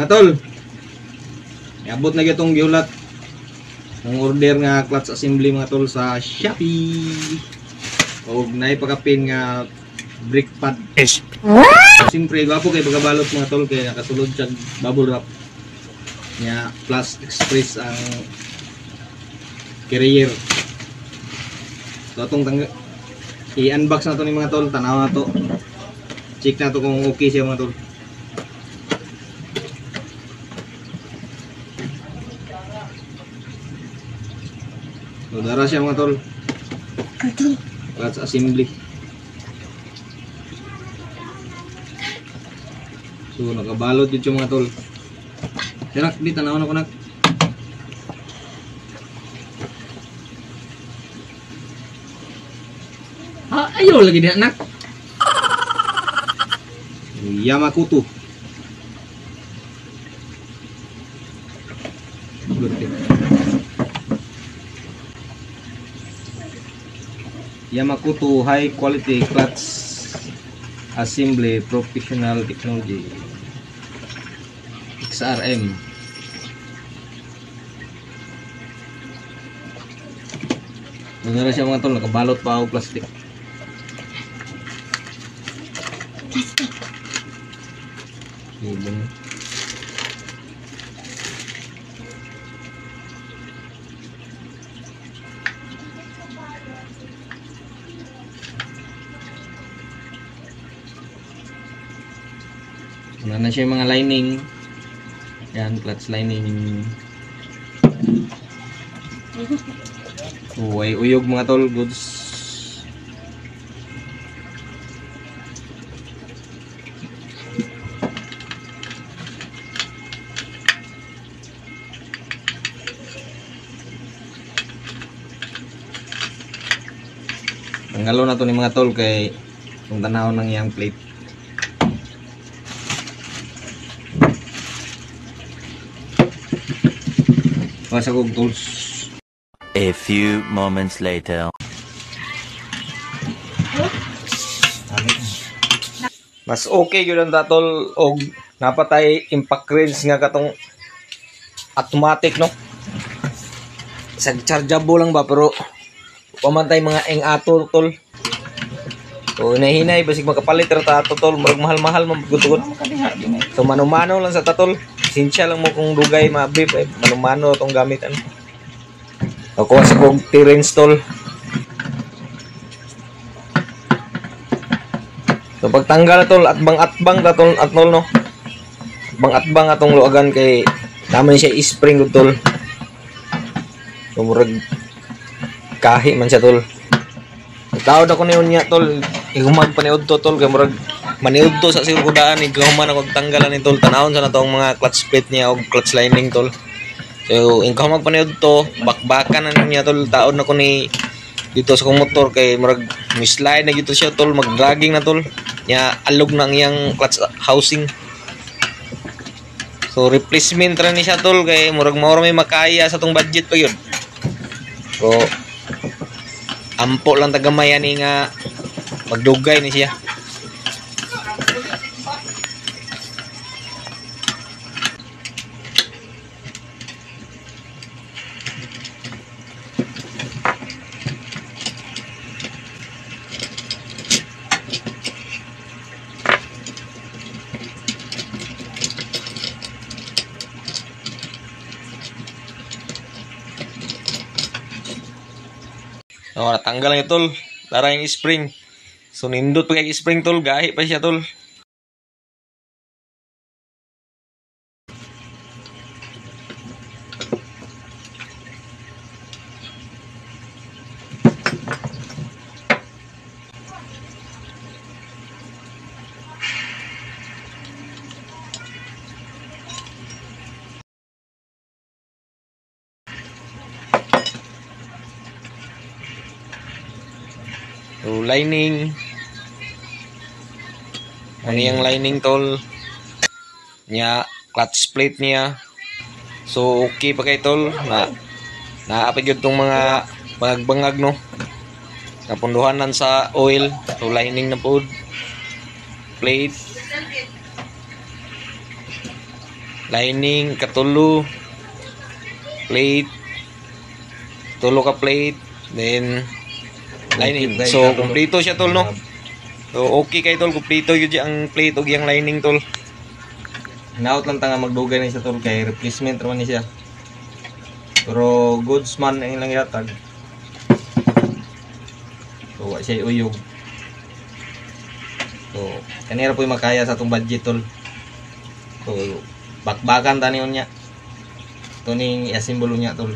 Mga tol, iabot na gyud tong gihulat ng order nga clutch assembly mga tol sa Shopee. Og naay pakapin nga brake pad. Siyempre, gwapo kay pagkabalot mga tol kay nakasulod siya bubble wrap. Nya plus express ang carrier. So atong i-unbox na to ni mga tol, tanaw na to. Check na to kung okay siya mga tol. So dara siya mga tol. Clutch assembly. So nakabalot yun siya mga tol. Sirak, di tanaw na ko nak. Ah, ayaw lagi dia nak. Yamakuto. Yamakuto high quality clutch assembly professional technology XRM. Nara siya mga tol, nakabalot pa ako plastic. Ibon. Wala na siya yung mga lining. Yan, clutch lining. Uy, uyog mga tol, goods. Tanggalon na to ni mga tol kay kung tanaw ng iyang plate. Pasa kog tools. A few moments later. Mas okay gyud ang tol og napatay impact wrench nga katong automatic, no. Sa chargeable lang ba pero pamantay mga eng ato tol. So hinahinay basig makapalit ra ta ato tol, murag mahal-mahal man gud. So mano-mano lang sa tatol. Sinsya lang mo kung dugay maabip eh, mano-mano tong gamit ano. Ako sa kog T-wrench tol. So pagtanggal tol, atbang-atbang ta tol atnol no. Atbang-atbang atong luagan kay naman siya spring gud tol. So murag kahi man siya tol. Taod ako niyon niya tol, ihumag pa niud to tol kay murag maniud to sa siguro daan igahuman ako tanggalan ni tol, tanawon sa na tong mga clutch plate niya og clutch lining tol. So ingkahumag pa niud to, bakbakan na niya tol, taod na ko ni dito sa kong motor kay murag mi-slide na dito siya tol, mag-dragging na tol. Nya alog na ang iyang clutch housing. So replacement ra ni siya tol kay murag mao ra may makaya sa tong budget pa yun. So ampo lang tagamay ani nga magdugay ni siya. Oh, natanggal lang tol. Tara yung spring. So nindot pa kay spring tol, gahi pa siya tol. So, lining. Ano yung lining tol? Nya clutch plate niya. So okay pa kay tol na naapid gyud tong mga bangag-bangag no. Napunduhanan sa oil, so lining na pod. Plate. Lining katulo, plate, tulo ka plate, then lining. Complete So siya, tol. Kompleto siya, tol, no? So okay kay, tol, kompleto yun ang plate ug yung lining, tol. Hinaut lang ta nga magdugay ni siya, tol, kay replacement raman ni siya. Pero goods man ang ilang yatag. So wa siya uyog. So kanira po yung makaya sa atong budget, tol. So bakbakan tani unya. Ito ning i-assemble niya, tol.